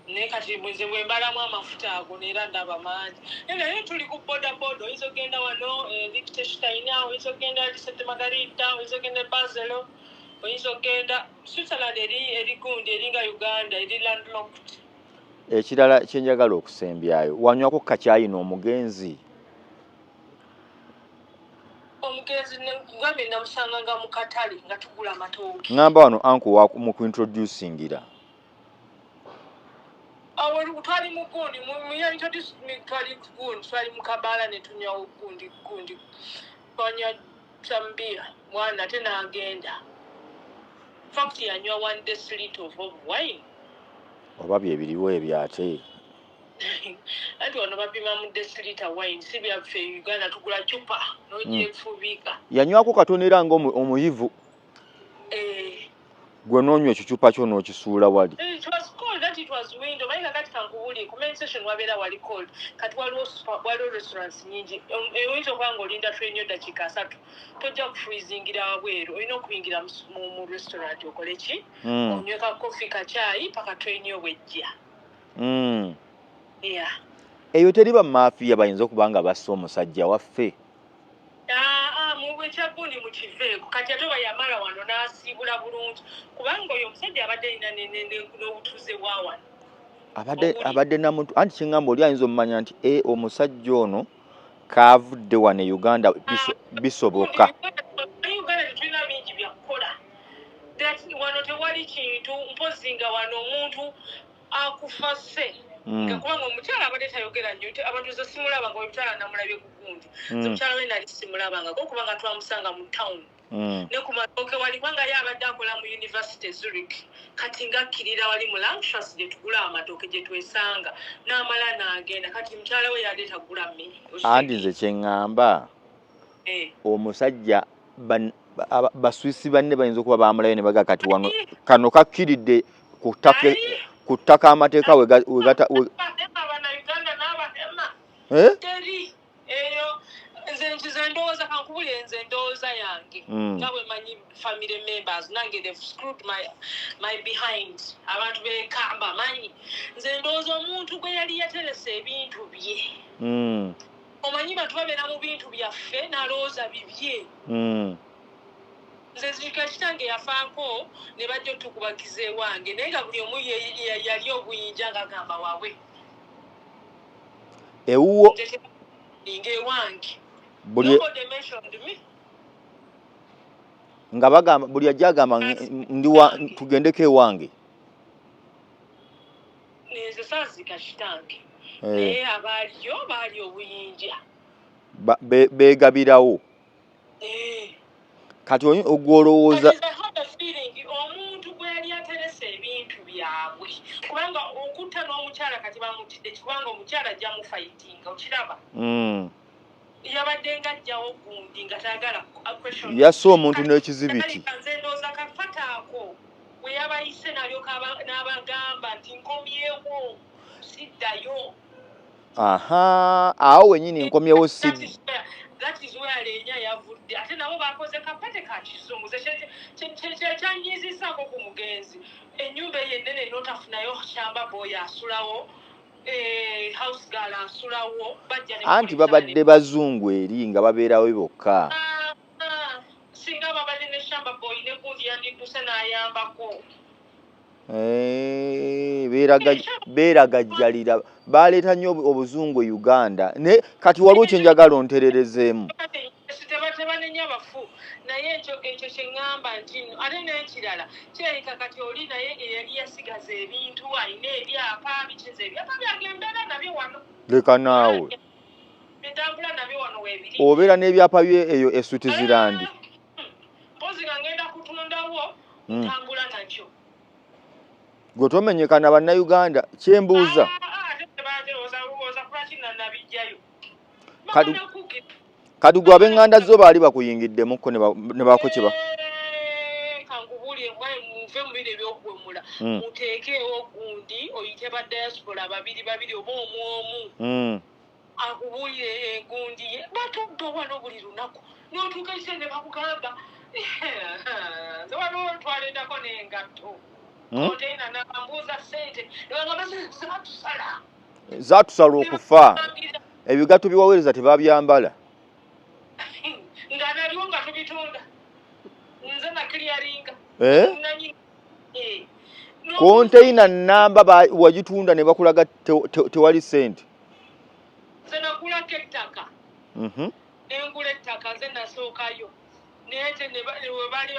Naye kati nze bwe mbalamu amafuta ago neera ndaba mangi. Naye tuli ku boda boda, oyinza okgenda wano Liechtenstein, oyinza okgenda Sainte Margherita, oyinza okgenda e Basel, oyinza okgenda Switzerland. Eri gundi eringa Uganda, eri landlocked. Ekirala kyenjagala okusembyayo, wanywako kakyayina omugenzi? Omugenzi ngambye namusanganga mu katale nga tugula amatooke. Ŋŋamba wano uncle mu kuintroducingira. Awo twali mu gundi, introduce me, twali gundi, twali mu kabaala ne tunywawo gundi, twanywa some beer mwana, ate n'agenda. Fact yanywa 1 deciliter of wine. Oba bye biriwo ebyo ate? Anti wano bapima mu deciliter wine, si byaffe Uganda tugula cupa n'ogyefubiika. Yanywako katono era nga omuyivu. Eh. Gwe noonywa ekicupa kyo n'okisuula wali. It was cold, that it was window. Mayi kakati kankubuulire, ku main station wabeera wali cold. Kati waliwo waliwo restaurants nyingi. Oyinza okuba ng'olinda train yo ddakiika 30, tojja kufreezingira wabweru, olina okuyingira mu restaurant okole ki? Onywe ka coffee, ka caayi, paka train yo bwejja. Yeah. Eyo teri bamaafiya bayinza okuba nga bassa omusajja waffe? Aa, mu ekyagundi mukiveeko. Kati ate oba yamala wano n'asiibula bulungi, kubanga oyo omusajja abadde alina n'obutuuze bwa wano. Abadde abadde namuntu anti kyeŋŋamba oli ayinza omumanya nti e omusajja ono kaavudde wano e Uganda bisoboka. Uganda tetulina bingi byakukola, wano tewali kintu, mpozi nga wano omuntu akufase nga kubanga omukyala abadde tayogera nnyo, abantu nze simulaba nga omukyala namulabye ku gundi. Nze mukyala we nali simulabangako kubanga twamusanga mu town ne ku matooke wali, kubanga ye abadde akola mu University Zurich. Kati ng'akkirira wali mu Langstrasse gye tugula amatooke gye twesanga, n'amala n'agenda. Kati mukyala we yadde tagula mmere. Anti nze kyeŋŋamba, omusajja Baswisi banne bayinza okuba bamulayo ne baga kati wano kano kakkiridde ku ttaka amateeka wegata. Abannayuganda n'abahema. Eh? Teri eyo. Nze ndowooza, kankubulire, nze ndowooza yange nga bwe manyi family members nange, they've screwed my behind. Abantu bekamba manyi nze ndowooza omuntu gwe yali yateresa ebintu bye, omanyi bantu babeera mu bintu byaffe n'alowooza bibye. Nze nzijukira kitange yafaako ne bajja otukubagiza ewange, naye nga buli omu yali obuyinja ng'agamba wawe. Ewuwo. Nze nga ewange buli nobody mentioned me. Nga bagamba buli ajja agamba ndi wa tugendeko ewange. Nze saazika kitange, naye abaaliyo baali obuyinja. Beegabirawo. Kati ogwe olowooza Kati nze have a feeling omuntu gwe yali ateresa ebintu byabwe, kubanga okutta n'omukyala kati bamutidde, kubanga omukyala ajja mufightinga, okiraba? Yabadde nga ajjawo gundi nga tayagala question. Yasse omuntu n'ekizibiti. Nze ndowooza kafataako bwe yabayise n'alyoka n'abagamba nti nkomyewo, siddayo. Aha, awo wenyini nkomyewo si. That is where lenya yavudde. Ate nabo bakoze kaparty ka kizungu. Nze kyanyizizaako ku mugenzi, ennyumba eyo ennene n'otafunayo shamba boy asulawo, house girl asulawo, bajja ne Anti babadde bazungu eri nga babeerawo bokka. Ah, ah, singa babadde ne shamba boy ne gundi yandidduse n'ayambako. Beeragajjalira, baleeta nnyo obuzungu e Uganda. Naye kati waliwo kyenjagala ontererezeemu. Tebanenya bafu, naye ekyo kyeŋŋamba nti nno ate n'ekirala kirabika kati oli naye eyali yasigaza ebintu alina ebyapa bikiza, ebyapa byange mbeera nabyo wano. Leka naawe. Ntambula nabyo wano weebiri. Obeera n'ebyapa bye eyo e Switzerland? Mpozi nga ngenda kutundawo, ntambula nakyo. Gwe tomenyekana bannayuganda, kyembuuza. Ah, ah, ate tebaterooza lowooza kulwaki nanabijjayo. Kati gwe ab'eŋŋanda zo baali bakuyingiddemukko ne baako kye ba Kankubuulire, muve mu bino ebyokuwemula. Muteekeewo gundi, oyite ba diaspora babiri babiri oba omu omu akubuulire egundi ye. Batubba wano buli lunaku, n'otuuka ekise ne bakugamba nze waliwo twaleetako n'engatto, container, nabambuuza ssente ne bagamba zibatusala. Zaatusala okufa, ebigatto byewaweereza tebabyambala. Nga naliwo nga tubitunda, nze naclearinga. Eh? Nanyi. Container namba wagitunda ne bakulaga tewali ssente. Nze nagulako ettaka. Nengula ettaka, nze nasookayo, naye te we baali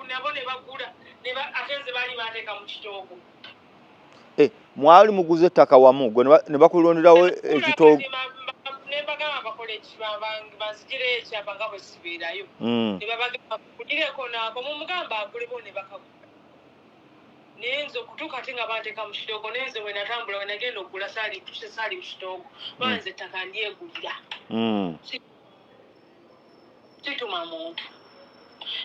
nabo ne bagula ate nze baali banteeka mu kitoogo. Eh, mwali muguze ettaka wamu, gwe ne bakulonderawo ekitoogo. Ne mbagamba bakole banzigireyo ekyapa nga bwe sibeerayo. Ne babagamba kulireko naako mumugamba agulebo, ne bakagula, naye nze okutuuka ate nga banteeka mu kitoogo. Naye nze bwe natambula, we nagenda okugula saali saali mu kitoogo, kuba nze ettaka ndyegulira, situma muntu.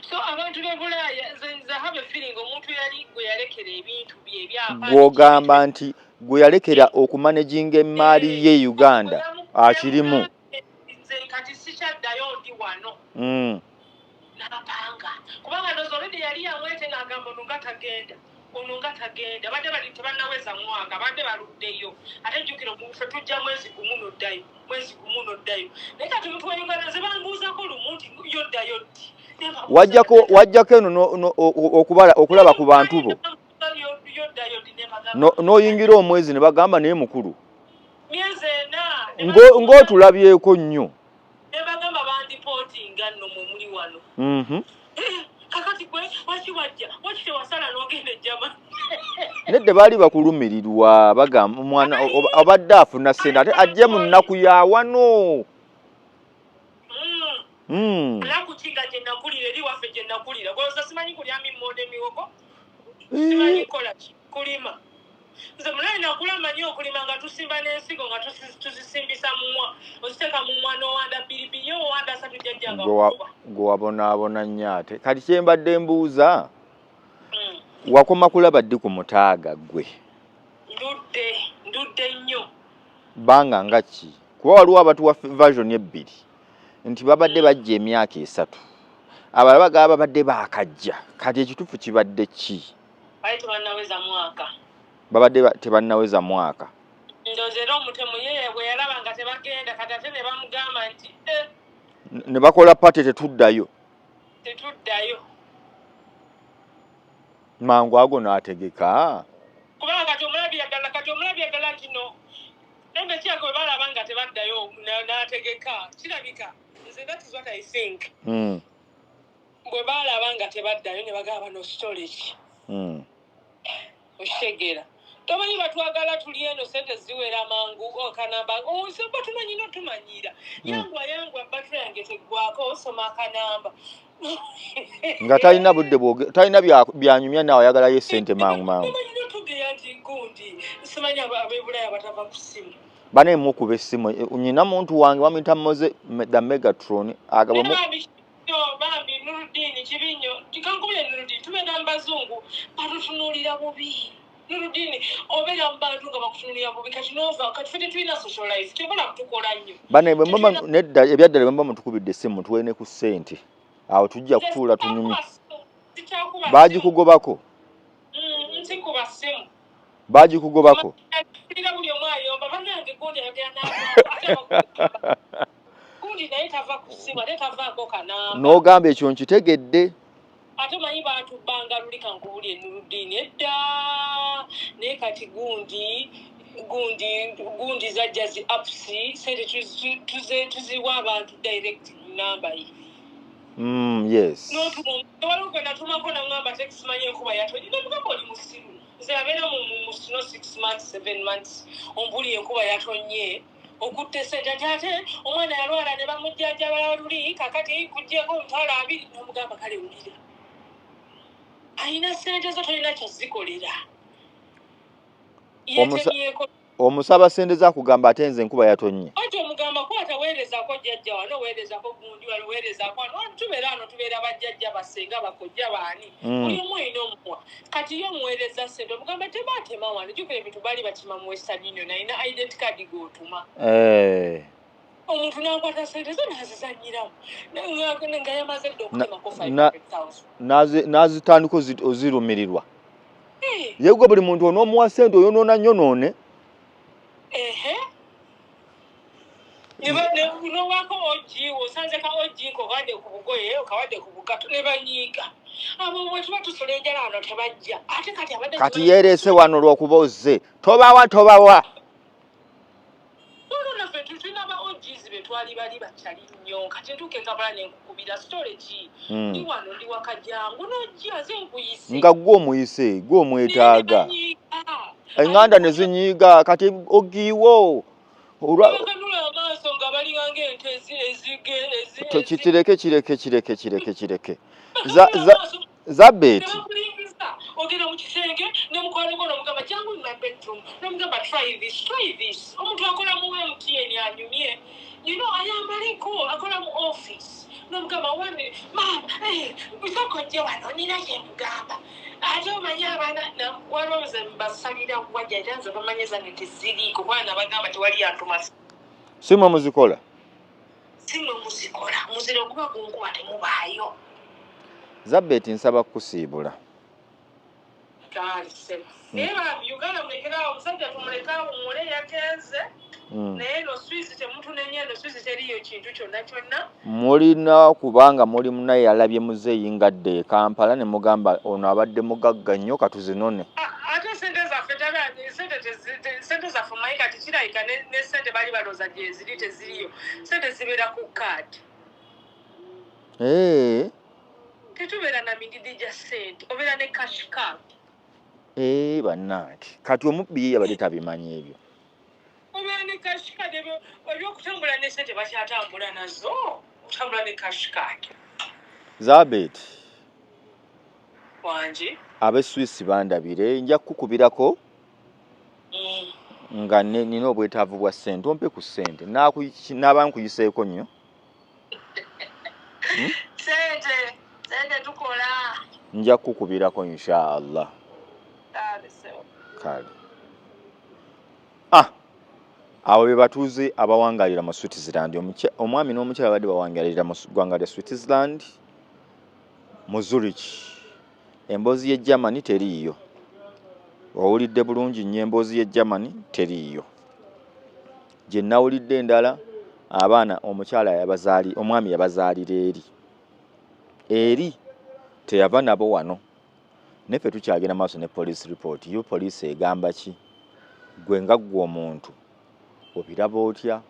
So abantu b'e Bulaaya, nze have a feeling omuntu yali gwe yalekera ebintu bye ebyapa. Gw'ogamba nti gwe yalekera okumanaginga emmaali ye e Uganda akirimu. Nze kati sikyaddayo, ndi wano. N'apanga, kubanga ndoza already yali yamwete ng'agamba ono nga tagenda, ono nga tagenda. Badde bali tebannaweza mwaka, badde baluddeyo. Ate jjukira ffe tujja mwezi gumu n'oddayo, mwezi gumu n'oddayo. Naye kati omuntu wa Uganda, nze bambuuzako lumu nti yoddayo ddi? Ne mbabuuza, Wajjako eno okulaba ku bantu bo. Yoddayo ddi? Ne mbagamba N'oyingira omwezi ne bagamba naye mukulu myezi ena ng'otulabyeko nnyo. Ne bagamba bandipootinga nno mwe muli wano. Kakati gwe waki wajja, waki tewasala n'ogenda ejjama? Nedda, baali bakulumirirwa, bagamba omwana obadde afuna ssente ate ajje mu nnaku ya wano. Nnaku ki nga gye nakulira eri waffe gye nakulira? Golooza simanyi kulya mimmonde, emiwogo, simanyi kola ki, kulima. Nze munaye nakula manyi okulima, nga tusimba n'ensigo, nga tuzisimbisa mumwa, oziteeka mumwa n'owanda bbiri owanda satu, jjajja nga kukuba. Gwe wabonaabona nnyo. Ate kati kyembadde mbuuza, wakoma kulaba ddi ku Mutaaga ggwe? Ndudde nnyo. Banga nga ki? Kuba waliwo abatuwa version ebbiri nti babadde bajja emyaka 3, abalala bagaba babadde baakajja. Kati ekituufu kibadde ki? Bali tebannaweza mwaka. Babadde tebannaweza mwaka. Ndowooza era omutemu ye bwe yalaba nga tebagenda, kati ate ne bamugamba nti eh, Ne bakola party, tetuddayo. Tetuddayo. Mangu ago n'ategeka. Kubanga kati omulabira ddala nti no embe kyako bwe balaba nga tebaddayo n'ategeka. Kirabika nze that is what I think. Bwe balaba nga tebaddayo ne bagamba no storage. Okitegeera, tomanyi batwagala tuli eno, sente ziwera mangu akanamba batumanyi notumanyira. Yangwa yangwa, battery yange teggwako, osoma akanamba. Nga talina budde talina byanyumya naawe, ayagalayo esente mangu mangu. Tomanyi notugeya nti gundi simanyi ab'ebulaya batava ku ssimu. Bane mukuba essimu. Nyina muntu wange bamuyita Moze the Megatron agabwe. Bambi nnyo, bambi Nurudini kibi nnyo. Kankubire Nurudini, tubeera mu bazungu batutunuulira bubi. Nurudini, obeera mu bantu nga bakutunuulira bubi. Kati nova kati ffe tetulina social life, tebula tukola nnyo. Bane bwe muba nedda, ebyaddala bwe muba mutukubidde essimu tuwene ku ssente, awo tujja kutuula tunyumye. Sikyakuba. Baagikugobako? Nsikuba ssimu. Baagikugobako? Mpulira buli omu ayomba, bannange gundi ayogera n'abantu, ate bakugamba gundi naye tava ku ssimu, ate tavaako kanamba. N'ogamba ekyo nkitegedde. Ate omanyi baatubbanga luli, kankubuli enurudini edda, naye kati gundi zajja zi apps, sente tuziwa abantu direct namba ye. N'otuma, waliwo gwe natumako naŋŋamba tekisimanyi enkuba yatonye, nemugamba oli musiru, nze abeera mu snow 6 months, 7 months, ombuli enkuba yatonye okutta esente, nti ate omwana yalwala ne bamujjanjabala luli, kakati kugyeko 20,000. Nomugamba kale wulira, ayina sente zo tolina kyozikolera. Yetemyeko. Omusaba sente zakugamba ate nze enkuba yatonye. Anti omugamba kwata, weerezako jjajja wano, weerezako gundi wano, weerezako wano. Wano tubeera, wano tubeera bajjajja, basenga, bakojja, baani. Buli omu olina omuwa. Kati ye omuweereza sente, omugamba tematema wano, jjukira ebintu baali bakima mu Western Union, alina identity card g'otuma. Omuntu n'akwata sente zo n'azizanyiramu nga yamaze dda okutemako 500,000. N'azitandika ozirumirirwa. Eh, ye gwe buli muntu onoomuwa sente oyonoona nnyo noone. Ehe, nowako ogi osanze ka ogi kowadde ku bugoye, okawadde ku bugato, ne banyiiga. Abo bwe tuba tusula enjala wano tebajja, ate kati abadde Kati yeereese wano lwokuba ozze, tobawa tobawa. Olwo naffe tulina ba OGs be twali bali bakyali nnyo. Kati ntuuka e Kampala nenkukubira sitole ki, ndi wano, ndi waka, jangu nojja nze nkuyise. Nga gwe omuyise, gwe omwetaaga. Naye ne banyiiga. Eŋŋanda ne zinyiiga, kati ogiiwo olwa Bakanula amaaso nga balinga ng'ente Kireke kireke kireke kireke kireke. Zabeeti. Nebakulingiza, ogenda mu kisenge ne mukwano gwo nomugamba jangu in my bedroom, nomugamba try this, try this. Omuntu akola mu MTN anyumye, ayambaleko, akola mu office, nomugamba wane mama, bisoko jje wano, nina kyemugamba. Ate omanyi abaana waliwo nze mbasalira wajja, era nze bamanyi zange teziriiko, kubanga nabagamba tewali antuma. Si mwe muzikola? Simwe muzikola, muzira okuba gunkuba temubaayo. Zabeeti, nsaba kukusiibula. Kale naye bambi Uganda mulekerawo, omusajja tumuleke awummule, yagenze. Naye eno Swiss temutunenya, eno Swiss teriyo kintu kyonna kyonna. Mulina kubanga muli munaye yalabye muzeeyi ngadde e Kampala ne mugamba ono abadde mugagga nnyo, katuzinone. Ate sente zaffe Sente zaffe omanyi kati kirabika ne sente bali balowooza gyeziri teziriyo. Sente zibeera ku kaadi. Eh. Tetubeera na mididi gya sente, obeera ne cash card. Eh, bannange kati omubbi ye yabadde tabimanyi ebyo. Obeera ne cash card, ebyokutambula ne sente bakyatambula nazo, otambula ne cash card. Zabet. Wangi. Ab'e Swiss bandabire, nja kukukubirako nga nina obwetaavu bwa ssente, ompe ku ssente naaba nkuyiseeko nnyo. Hmm? Sente sente tukola. Nja kukukubirako insha Allah. Kale ah, abo be batuuze abawangalira mu Switzerland. Omwami n'omukyala babadde bawangalira mu ggwanga lya Switzerland mu Zurich. Emboozi y'e Germany teriiyo. Owulidde bulungi nnyo, emboozi y'e Germany teriiyo. Gye nawulidde endala, abaana omukyala yabazaali, omwami yabazaalira eri eri, teyava nabo wano. Naffe tukyagenda maaso ne police report. Yo poliisi egamba ki? Gwe nga ggwe omuntu obiraba otya?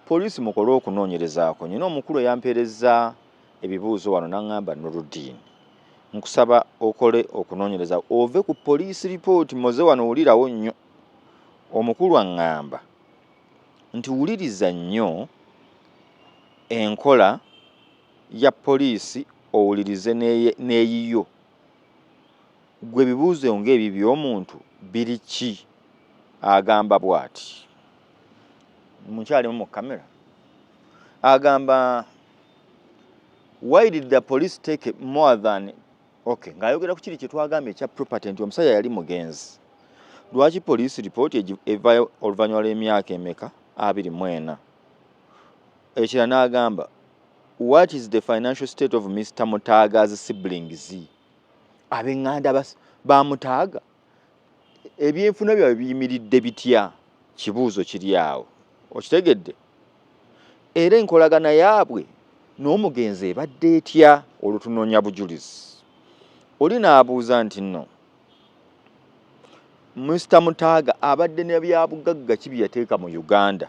Poliisi mukole okunoonyerezaako. Nyina omukulu eyampeereza ebibuuzo wano n'aŋŋamba, Nurudeen, nkusaba okole okunoonyereza ove ku police report. Moze wano wulirawo nnyo. Omukulu aŋŋamba nti wuliriza nnyo enkola ya poliisi, owulirize n'eyiyo. Gwe ebibuuzo ng'ebyo by'omuntu biri ki? Agamba bw'ati, mukyalimu mu kamera, agamba, "Why did the police take more than..." Okay, ng'ayogera ku kiri kye twagambye ekya property, nti omusajja yali mugenzi, lwaki police report evayo oluvannyuma lw'emyaka emeka? 24. Ekirala n'agamba, "What is the financial state of Mr Mutaaga's siblings?" Ab'eŋŋanda ba Mutaaga ebyenfuna byabwe biyimiridde bitya? Kibuuzo kiri awo, okitegedde? Era enkolagana yaabwe n'omugenzi ebadde etya? Olwo tunoonya bujulizi. Oli n'abuuza nti nno Mr Mutaaga abadde ne byabugagga ki bye yateeka mu Uganda?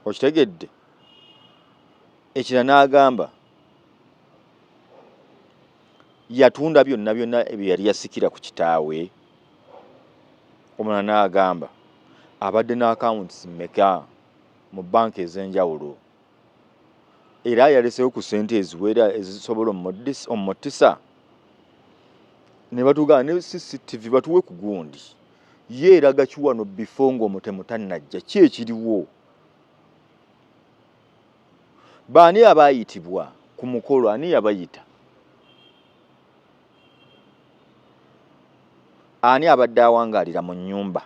Okitegedde? Ekirala n'agamba, yatunda byonna byonna ebyo yali yasikira ku kitaawe? Omulala n'agamba, abadde n'accounts mmeka mu banka ez'enjawulo, era yalesewo ku ssente eziwera ezisobola omutisa? Ne batugamba ne CCTV batuwe ku gundi ye eraga kiwano before ng'omutemu tannajja. Ki ekiriwo? Baani abaayitibwa ku mukolo? Ani yabayita? Ani abadde awangaalira mu nnyumba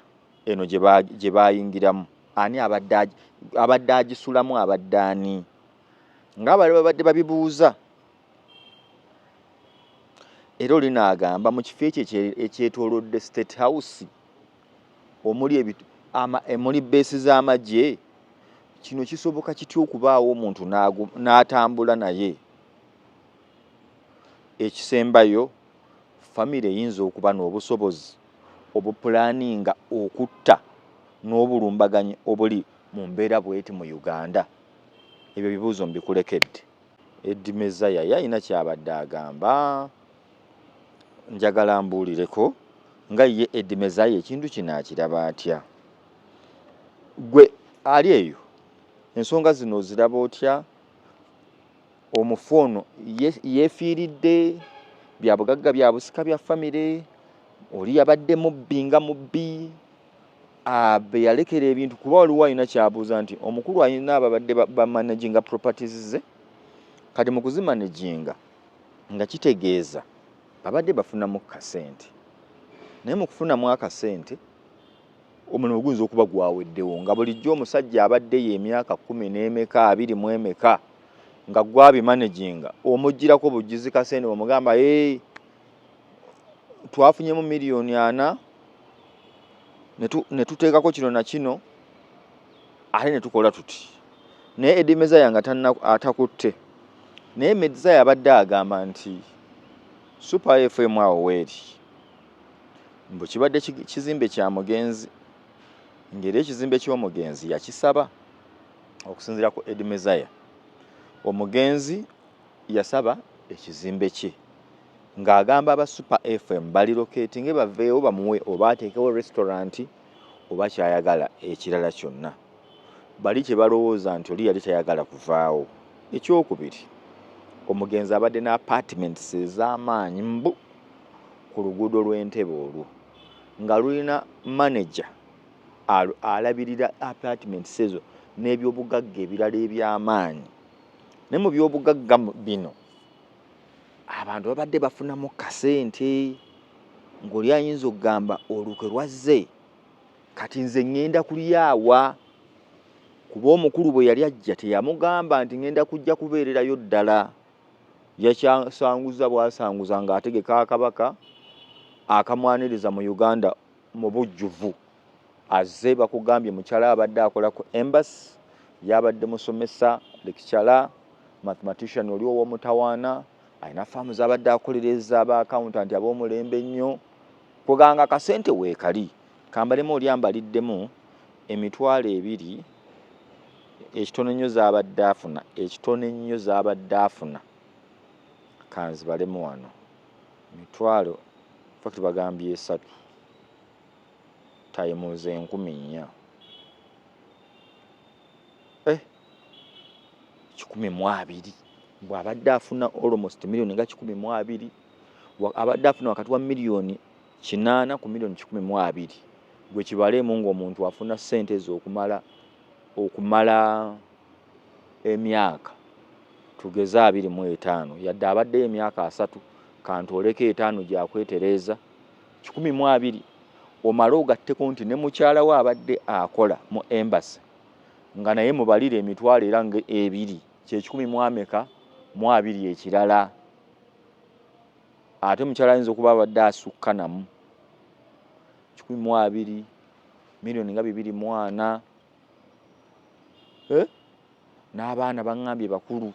eno gye bayingiramu? Ani abadde agisulamu? Abadde ani? Ng'abali babadde babibuuza. Era oli n'agamba, mu kifo ekyo ekyetoolodde State House omuli emuli base z'amagye, kino kisoboka kitya okubaawo omuntu n'atambula naye? Ekisembayo, famire eyinza okuba n'obusobozi obupulaninga okutta n'obulumbaganyi obuli mu mbeera bweti mu Uganda? Ebyo bibuuzo mbikulekedde. Eddie Mezaya ye alina kyabadde agamba, njagala mbuulireko nga ye Eddie Mezaya ekintu kino akiraba atya. Gwe ali eyo, ensonga zino oziraba otya? Omufu ono yeefiiridde bya bugagga bya busika bya famire? Oli yabadde mubbi nga mubbi be yalekera ebintu? Kuba waliwo alina kyabuuza nti omukulu alina ababadde bamanaginga properties ze, kati mu kuzimanaginga nga kitegeeza babadde bafunamu kasente, naye mu kufunamu akasente omulimu guyinza okuba gwaweddewo, nga bulijjo omusajja abaddeyo emyaka kumi n'emeka, abiri mu emeka, nga gwabimanaginga, omugirako bugizi kasente, omugamba, "Ee, twafunyemu 4 miliyoni ne tuteekako kino na kino, ate ne tukola tuti." Naye Eddie Mezaya nga atakutte, naye Mezaya abadde agamba nti Super FM awo weeri mbu kibadde kizimbe kya mugenzi. Ng'era ekizimbe ky'omugenzi yakisaba okusinziira ku Eddie Mezaya. Omugenzi yasaba ekizimbe kye ng'agamba aba Super FM baliroketinge baveewo bamuwe oba ateekewo restaurant oba ky'ayagala ekirala kyonna. Bali kye balowooza nti oli yali tayagala kuvaawo. Ekyokubiri, omugenzi abadde ne apartments ez'amaanyi mbu ku luguudo lw'Entebbe olwo nga lulina manager alabirira apartments ezo n'ebyobugagga ebirala eby'amaanyi. Naye mu byobugagga bino abantu babadde bafunamu kasente ng'oli ayinza okugamba olukwe lwazze kati nze ŋŋenda kulyawa kuba omukulu bwe yali ajja teyamugamba nti ŋŋenda kujja kubeererayo ddala. Yakyasanguza bwasanguza ng'ategeka akabaka akamwaniriza mu Uganda mu bujjuvu. Azze bakugambye mukyala abadde akola ku embassy, yabadde musomesa, lecturer, mathematician oli ow'omutawaana, alina faamu z'abadde akolereza aba accountant ab'omulembe ennyo. Kwegamba akasente weekali kambalemu oli ambaliddemu 20,000 ekitono ennyo z'abadde afuna, ekitono ennyo z'abadde afuna kanzibalemu wano emitwalo fact bagambye 3 times 4,000 120 bw'abadde afuna almost miliyoni nga 120, abadde afuna wakati wa miliyoni 8 ku miliyoni 120. Gwe kibaleemu ng'omuntu afuna ssente ezo okumala emyaka tugeze 25, yadde abaddeyo emyaka 30, kantooleko 5 gyakwetereeza, 120. Omale ogatteko nti ne mukyala we abadde akola mu embassy nga naye mubalire emitwalo era nga 2, kyekikumi mu ameka mu abiri ekirala. Ate mukyala ayinza okuba abadde asukka namu 120, miliyoni nga 240. N'abaana baŋŋambye bakulu.